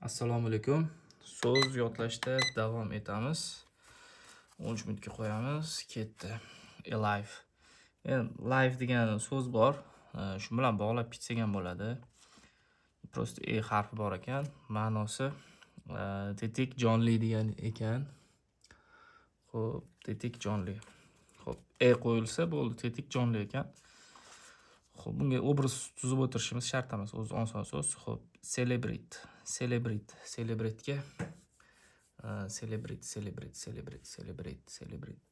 Assalomu alaykum. So'z yodlashda davom etamiz. 13 minutga qo'yamiz. Ketdi. Alive. Endi live degan so'z bor. Shu bilan bog'lab ketsak ham bo'ladi. Просто e harfi bor ekan. Ma'nosi tetik jonli degan ekan. Xo'p, tetik jonli. Xo'p, e qo'yilsa bo'ldi, tetik jonli ekan. Xo'p, bunga obraz tuzib o'tirishimiz shart emas. O'zi oson so'z. Xo'p, celebrate, celebrate, celebrate'ga celebrate, celebrate, celebrate, celebrate, celebrate.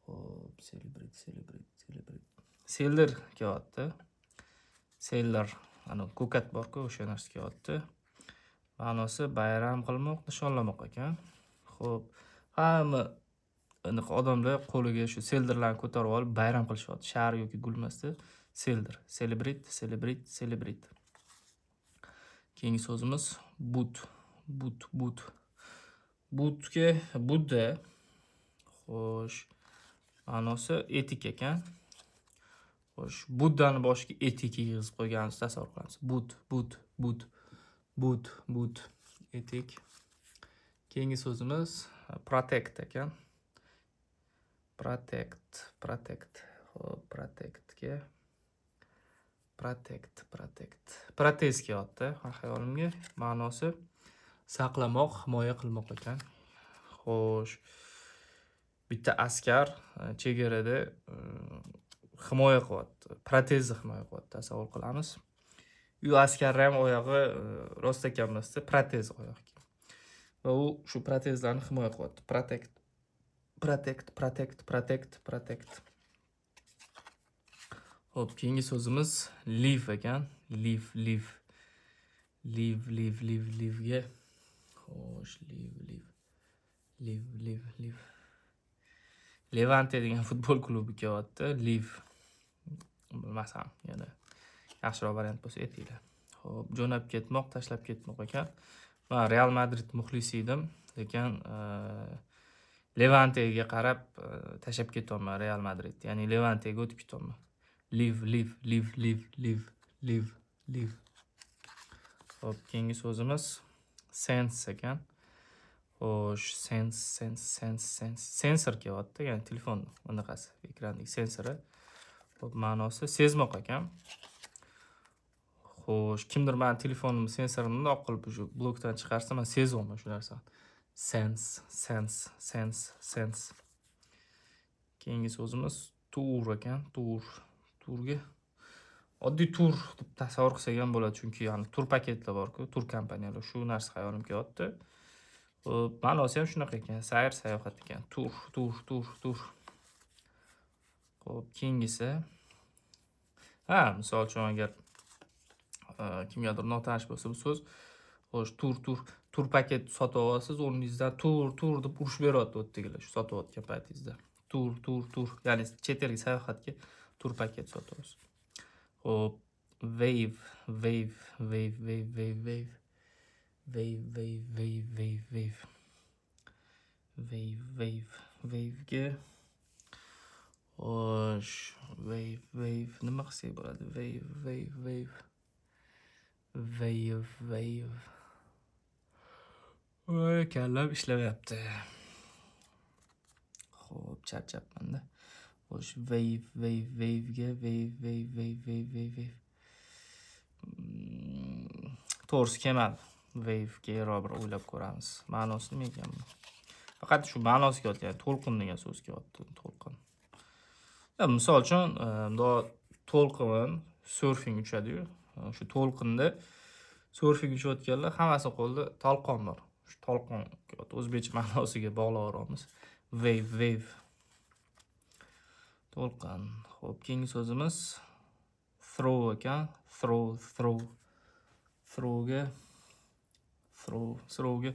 Xo'p, celebrate, celebrate, celebrate. Selder kelyapti. Selder, ana ko'kat bor-ku, o'sha narsa kelyapti. Ma'nosi bayram qilmoq, nishonlamoq ekan. Xo'p, hamma anaqa odamlar qo'liga shu selderlarni ko'tarib olib bayram qilishyapti. Shar yoki gul emasda, selder. Celebrate, celebrate, celebrate. Keyingi so'zimiz boot, boot, boot. Bootga Budda. Xo'sh, ma'nosi etik ekan. Xo'sh, Buddani boshiga etik kiygizib qo'yganimizni tasavvur qilamiz. Boot, boot, boot, boot, boot, etik. Keyingi so'zimiz protect ekan. Protect, protect. Xo'p, protectga protect, protect. Protez kelyapti xayolimga. Ma'nosi saqlamoq, himoya qilmoq ekan. Xo'sh, bitta askar chegarada himoya qilyapti. Protezni himoya qilyapti, tasavvur qilamiz. U askarni ham oyog'i rostakam emasda, protez oyoq kiyim. Va u shu protezlarni himoya qilyapti. Protect, protect, protect, protect, protect. Xo'p, keyingi so'zimiz leave ekan. Leave, leave. Leave, leave, leave, leave'ga. Xo'sh, leave, leave. Leave, leave, leave. Levante degan futbol klubi kelyapti. Leave. Bilmasam, yana yaxshiroq variant bo'lsa aytinglar. Xo'p, jo'nab ketmoq, tashlab ketmoq ekan. Man Real Madrid muxlisi edim, lekin Levantega qarab tashlab ketyapman Real Madrid. Ya'ni Levantega o'tib ketyapman. Leave, leave, leave, leave, leave, leave, leave. Xo'p, keyingi so'zimiz sense ekan. Xo'sh, sense, sense, sense, sense. Sensor kelyapti, ya'ni telefon unaqasi, ekrandagi sensori. Xo'p, ma'nosi sezmoq ekan. Xo'sh, kimdir mani telefonimni sensorini bundoq qilib shu blokdan chiqarsa, man sezyapman shu narsani. Sense, sense, sense, sense. Keyingi so'zimiz tour ekan, tour. Turga oddiy tur deb tasavvur qilsak ham bo'ladi, chunki ya'ni tur paketlar bor-ku, tur kompaniyalar. Shu narsa xayolimga kelyapti. Xo'p, ma'nosi ham shunaqa ekan, sayr, sayohat ekan. Tur, tur, tur, tur. Xo'p, keyingisi. Ha, misol uchun agar kimgadir notanish bo'lsa bu so'z, xo'sh, tur, tur, tur paket sotib olasiz, o'rningizdan tur, tur deb urishib beryapti u yerdagilar shu sotayotgan paytingizda. Tur, tur, tur, ya'ni chet elga sayohatga tur paket sotib olasiz. Xo'p, wave, wave, wave, wave, wave, wave. Wave, wave, wave, wave, wave. Wave, wave, wave'ga. Xo'sh, wave, wave nima qilsak bo'ladi? Wave, wave, wave. Wave, wave. Voy, kallam ishlamayapti. Xo'p, charchabman-da. Xo'sh, wave, wave, wave'ga wave, wave, wave, wave, wave, wave. To'g'risi kelmadi. Wave keyinroq bir o'ylab ko'ramiz. Ma'nosi nima ekan buni? Faqat shu ma'nosi kelyapti, ya'ni to'lqin degan so'z kelyapti, to'lqin. Ya, misol uchun, bundoq to'lqin surfing uchadi-yu, shu to'lqinda surfing uchayotganlar hammasini qo'lida tolqon bor. Shu tolqon kelyapti. O'zbekcha ma'nosiga bog'layveramiz. Wave, wave. To'lqin. Xo'p, keyingi so'zimiz throw ekan. Throw, throw. Throwga throw, throwga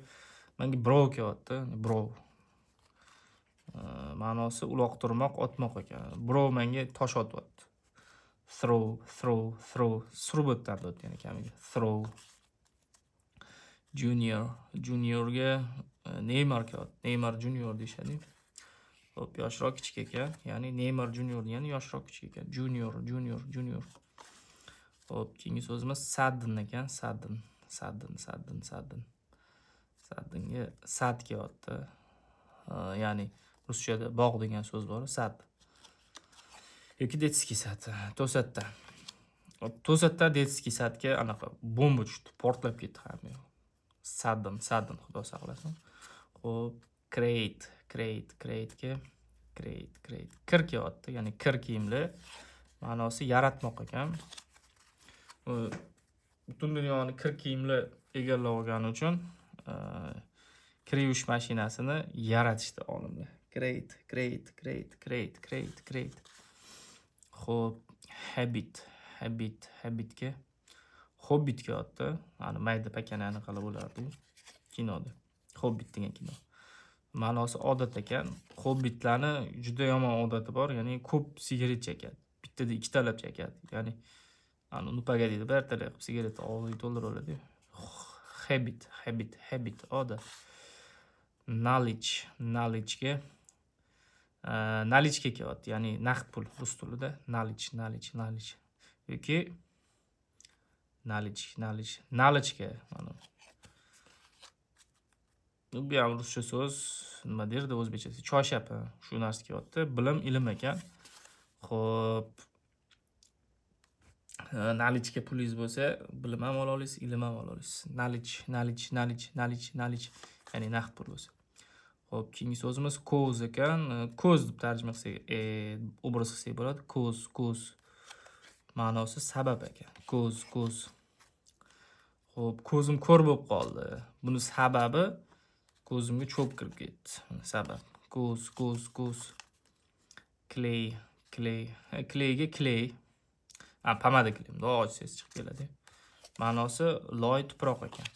menga bro kelyapti. Bro. Ma'nosi uloqtirmoq, otmoq ekan. Bro menga tosh otyapti. Throw, throw, throw. Surib o'tadi o'tgan kamiga. Throw. Junior, juniorga Neymar kelyapti. Neymar Junior deyishadi. Xo'p, yoshroq kichik ekan. Ya'ni Neymar Junior degani yoshroq kichik ekan. Junior, junior, junior. Xo'p, keyingi so'zimiz sudden ekan. Sudden. Sudden, sudden, sudden. Suddenga сад kelyapti. Ya'ni ruschada bog' degan so'z bor, сад. Yoki детский сад. To'satdan. To'satdan детский сад ga anaqa bomba tushdi, portlab ketdi hamma yoq. Sudden, sudden, Xudo saqlasin. Xo'p, create, create, create'ga create, create. Kir kelyapti, ya'ni kir kiyimli. Ma'nosi yaratmoq ekan. Butun dunyoni kir kiyimli egallab olgani uchun kir yuvish mashinasini yaratishdi olimlar. Create, create, create, create, create, create. Xo'p, habit, habit, habitga Hobbit kelyapti. Ani mayda pakana anaqalar bo'lardi-yu kinoda. Hobbit degan kino. Ma'nosi odat ekan. Hobbitlarni juda yomon odati bor, ya'ni ko'p sigaret chekadi. Bittada ikkitalab chekadi. Ya'ni ani "Ну, погоди" deb ertalab qilib sigaretni og'ziga to'ldirib oladi-yu. Habit, habit, habit, odat. Knowledge, knowledge'ga наличка kelyapti, ya'ni naqd pul rus tilida. Knowledge, knowledge, knowledge yoki knowledge, knowledge, наличка mana. Bu ham ruscha so'z, nima derdi o'zbekchasi? Choyshab, shu narsa kelyapti. Bilim, ilm ekan. Xo'p. Наличка pulingiz bo'lsa, bilim ham ola olasiz, ilm ham ola olasiz. Knowledge, knowledge, knowledge, knowledge, knowledge, ya'ni naqd pul bo'lsa. Xo'p, keyingi so'zimiz cause ekan. Ko'z deb tarjima qilsak, obraz qilsak bo'ladi. Ko'z, ko'z. Ma'nosi sabab ekan. Ko'z, ko'z. Xo'p, ko'zim ko'r bo'lib qoldi. Buni sababi ko'zimga cho'p kirib ketdi. Mana sabab. Ko'z, ko'z, ko'z. Clay, clay. Clayga clay. Ha, pomada clay. Bundoq ochsangiz chiqib keladi. Ma'nosi loy tuproq ekan.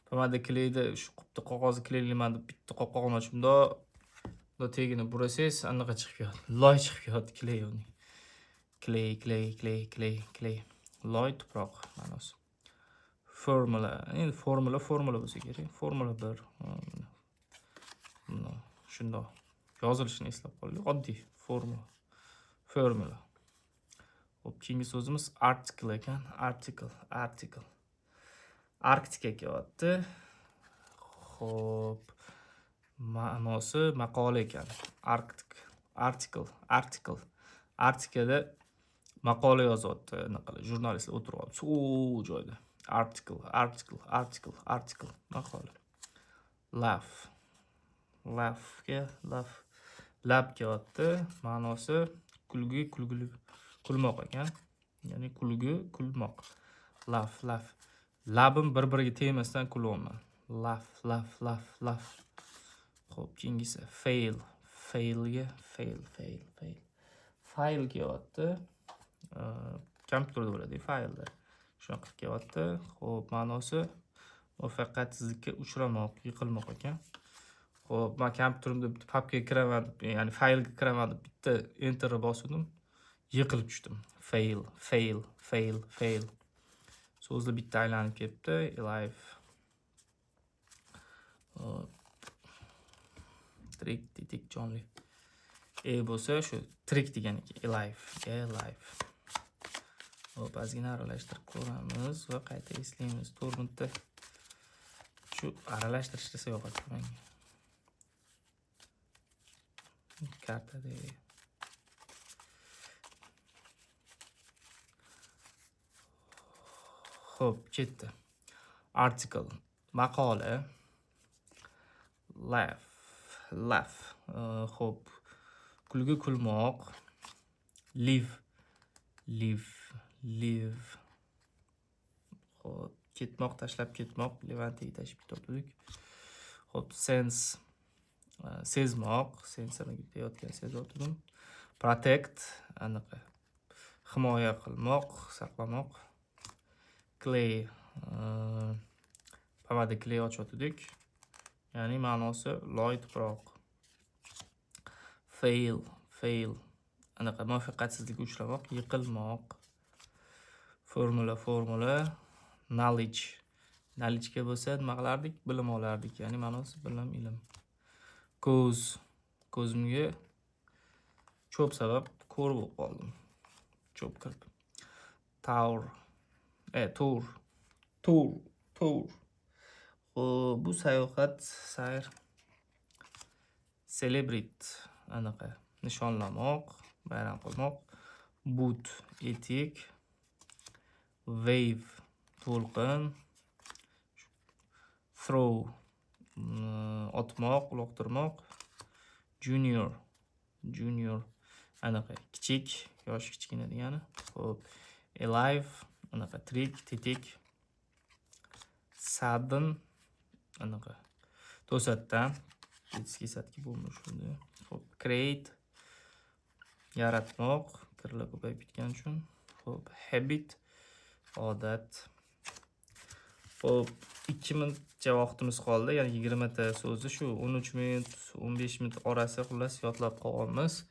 Pomada clayda shu bitta qog'ozni claylayman deb bitta qopqog'ini ochib bundoq tagini burasangiz anaqa chiqib keladi. Loy chiqib keladi clay uning. Clay, clay, clay, clay, clay. Loy tuproq ma'nosi. Formula. Endi formula formula bo'lsa kerak. Formula 1. Mana shundoq yozilishini eslab qoldik. Oddiy formula. Formula. Xo'p, keyingi so'zimiz article ekan. Article, article. Arktika kelyapti. Xo'p, ma'nosi maqola ekan. Arctic, article, article. Arktikada maqola yozyapti anaqalar, jurnalistlar o'tirib olib, sovuq joyda. Article, article, article, article, maqola. Laugh. Laughga laugh. Lab kelyapti. Ma'nosi kulgi, kulgili, kulmoq ekan. Ya'ni kulgi, kulmoq. Laugh, laugh. Labim bir-biriga tegmasdan kulyapman. Laugh, laugh, laugh, laugh. Xo'p, keyingisi fail. Failga fail, fail, fail. Fayl kelyapti. Kompyuterda bo'ladi faylda. Shunaqa kelyapti. Xo'p, ma'nosi muvaffaqiyatsizlikka uchramoq, yiqilmoq ekan. Xo'p, men kompyuterimda bitta papkaga kiraman deb, ya'ni faylga kiraman deb bitta enterni bosgandim, yiqilib tushdim. Fail, fail, fail, fail. So'zlar bitta aylanib ketdi. Alive. Xo'p. Tirik, tetik, jonli. E bo'lsa shu tirik degan ekan. Alive, alive. Xo'p, ozgina aralashtirib ko'ramiz va qayta eslaymiz. 4 minutda shu aralashtirish desa yoqadi menga. Kartada. Xo'p, ketdi. Article, maqola. Laugh, laugh. Xo'p, kulgi, kulmoq. Live, live, live. Xo'p, ketmoq, tashlab ketmoq. Levantiga tashib ketdik. Xo'p, sense, sezmoq, sensorni deyotgan sezayotgandim. Protect, anaqa himoya qilmoq, saqlamoq. Clay, pomada clay ochyotdik. Ya'ni ma'nosi loy tuproq. Fail, fail. Anaqa muvaffaqiyatsizlikka uchramoq, yiqilmoq. Formula, formula. Knowledge. Knowledge'ga bo'lsa nima qilardik? Bilim olardik. Ya'ni ma'nosi bilim, ilm. Ko'z. Ko'zimga cho'p sabab ko'r bo'lib qoldim. Cho'p kirib. Tour. Tour. Tour. Tour. Xo'p, bu sayohat, sayr. Celebrate, anaqa nishonlamoq, bayram qilmoq. Boot, etik. Wave, to'lqin. Throw, otmoq, uloqtirmoq. Junior, junior, anaqa kichik, yoshi kichkina degani. Xo'p, alive, anaqa tirik, tetik. Sudden, anaqa to'satdan, детский сад ga bo'lmish shunda. Xo'p, create, yaratmoq, kirlar ko'payib ketgani uchun. Xo'p, habit, odat. Xo'p, 2 minutcha vaqtimiz qoldi. Ya'ni 20 ta so'zni shu 13 minut, 15 minut orasi, xullas, yodlab qolyapmiz.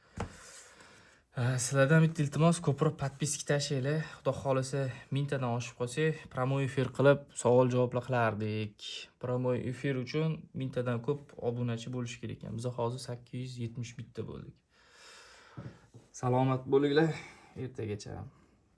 Sizlardan bitta iltimos, ko'proq подписка tashlanglar. Xudo xohlasa, 1000 tadan oshib qolsak, прямой efir qilib, savol javoblar qilardik. Прямой efir uchun 1000 tadan ko'p obunachi bo'lishi kerak ekan. Biz hozir 871 ta bo'ldik. Salomat bo'linglar. Ertagacha.